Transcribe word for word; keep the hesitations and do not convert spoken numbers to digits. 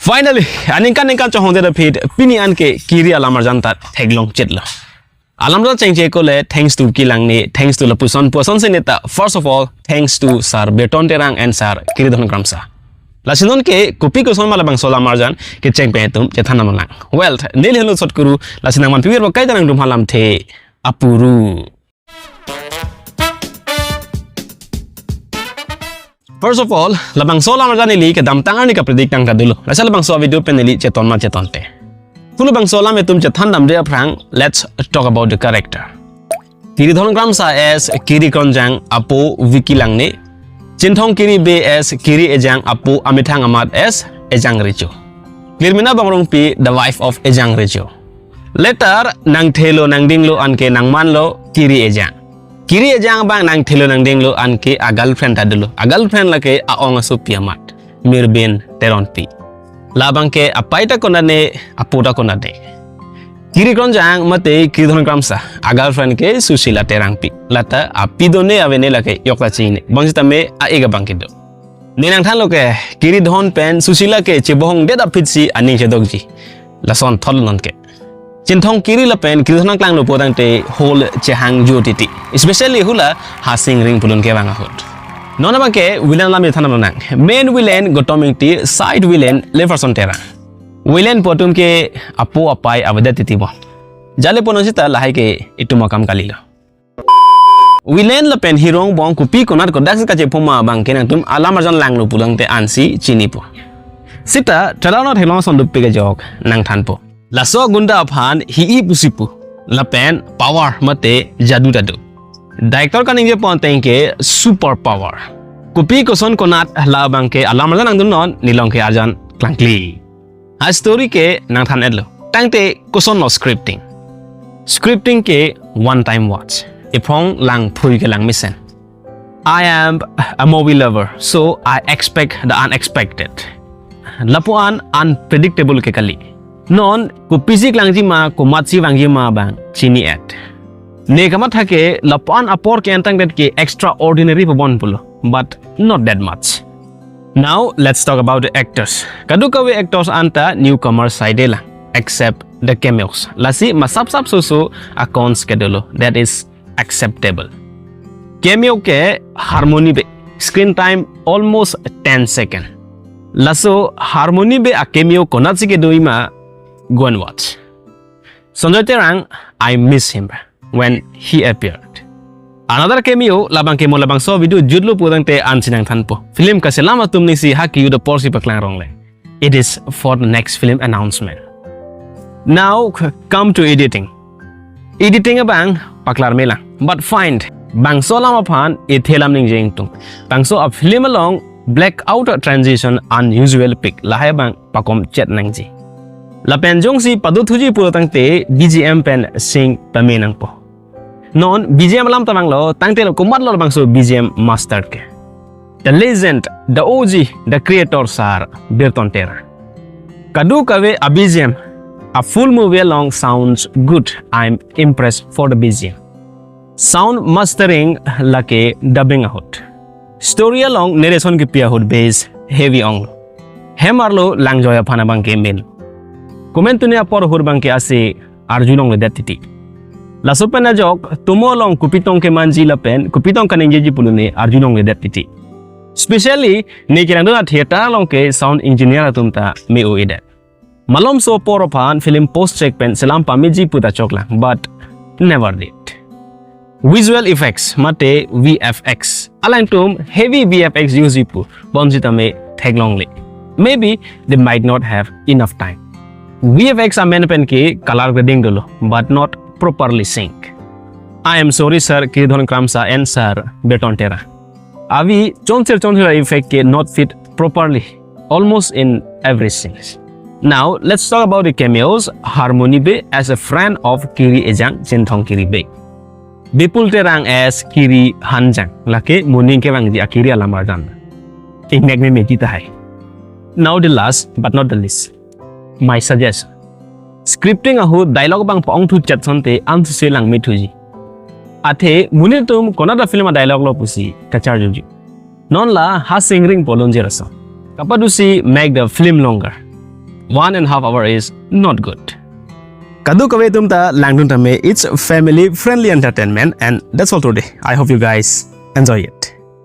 Finally, aningkan ningkan chonghong det aphi pini anke kiri alam arjan ta theklong chetlo. Alam arjan chengche kole thanks to Vicky Langne, thanks to lapuson puson seneta. First of all, thanks to Sir Berton Terang and Sir Kiridhon Kramsa. Lasi non ke kopi koson ma labangso alam arjan kecheng pen itum chethan nanglang. Well, neli henlo Sot Kuru, lasi nangman pibir bakai tanang dum halam the apuru. First of all, labangso alam arjan neli kedamtang arni kapredict tang ta dolo. Lasi labangso video pen neli cheton ma chetonte. Pu labangso alam itum chethan damde aphrang, let's talk about the character. Kiridhon Kramsa as Kiri Kronjang apo Vicky Langne, Chinthong Kiri Bey as Kiri Ejang apo amethang amat as Ejang Recho. Klirmina Bongrungpi, the wife of Ejang Recho. Later, nangthelo nangdinglo anke nangmanlo Kiri Ejang. Kiri Ejang abang nangthelo nangdinglo anke a girlfriend ta dolo. A girlfriend lake a-ong asopi amat, Mirbin Teronpi. Labang ke apai ta konane, apo ta konane. Kiri Kronjang mate Kiridhon Kramsa, a girlfriend ke Susila Terangpi. Lata api done avene lake yok ta chinine. Bang sitame a-ik abang kedo. Ne nangthanlo ke, Kiridhon pen Susila ke chebohong det aphi si aning chedokji. Lason thot non ke. Chinthong Kiri lapen Kiridhon nangklanglo pulotangte whole chehang jo titi. Especially hula Hasing Ring pulun kevang ahut. Non abang ke villain alam than nang. Main villain Gautam Ingti, side villain Leverson Terang. Villain pu atum ke apo apai avedet titi bon. Jale ponon sita lahai ke itum akam kalilo. Villain lapen hero angbong kopi konat kodak si kachepo ma abang ke nangtum alam arjan langlo pulotangte ansi chinipo. Sita trailer not helong son dup pega jok nangthanpo. Laso gunda aphan hi-i pusi pu. Lapen power mate jadu ta do. Director kaningje pon teng ke super power. Kopi koson konat labang ke alam arjan nangdun non nelong ke arjan klangkli. A story ke nangthan etlo. Tangte kosonlo scripting. Scripting ke one time watch. Iphong lang phui ke lang mesen. I am a movie lover, so I expect the unexpected. Lapu-an unpredictable ke kali. Non kopisi klangji ma, komatsi vangji ma abang chini et. Ne kamatha ke lapu-an apor ke-en tangdet ke extraordinary pabon pulo, but not that much. Now let's talk about the actors. Kadokave actors anta newcomer side lang, except the cameos. Lasi masap sap soso a cons ke dolo. That is acceptable. Cameo ke Harmony Bey. Screen time almost ten second. Laso Harmony Bey a cameo konatsi kedo ma, go and watch. Sanjoy Terang, I miss him when he appeared. Another cameo, labang ke mo labangso video jutlo pulotangte ansi nangthanpo. Film kaselam atum nisi haki uda porsi paklang rongle. It is for the next film announcement. Now, come to editing. Editing abang paklar melang. But fine, bangso alam aphan ithe alam ningje ingtung. Bangso a film along blackout transition unusual pik. Lahai abang pakom chet nangji. Lapen jongsi pado thuji pulotangte B G M pen sing pame nangpo. Non B G M alam ta vanglo, tangte lo komatlo bangso B G M master ke. The legend, the O G, the creator sir, Berton Terang. Kadokave a B G M, a full movie along sounds good. I'm impressed for the B G M. Sound mastering lake dubbing ahut. Story along narration kipi ahut base heavy ong. Hem arlo lang joy aphan abang ke main. Comment tuni apor ahut abang ke ase arjulongledet titi. Laso pen ajok, tomo along kopi tong kemanji lapen kopi tong kaningjeji pulone arjulongledet titi. Specially, ne kelangdun a theater along ke sound engineer atum ta me-o-edet. Malomso apor aphan film post check pen selam pameji pu ta choklang, but never did. Visual effects, mate V F X. Alangtum heavy V F X use ji pu, bonsitame theklongle. Maybe they might not have enough time. V F X amen pen ke color grading dolo, but not properly sync. I am sorry, sir Kiridhon Kramsa and sir Berton Terang. Avi chonser chonser effect ke not fit properly almost in every scene. Now, let's talk about the cameos. Harmony Bey as a friend of Kiri Ejang, Chinthong Kiri Bey. Bipul Terang as Kiri Hanjang, lake moning kevangji a kiri alam arjan. Ingnek me meji tahai. Now the last but not the least, my suggestion. Scripting ahut dialogue abang pa-ongthu chet sonte ansuse langme thuji. Athe monit atum konat a film a dialogue lo pusi kacharjuji. Non la Hasing Ring pu alunjir ason. Kapadusi make the film longer. one and a half hour is not good. Kadokave atum ta langdun tame, it's family friendly entertainment, and that's all today. I hope you guys enjoy it.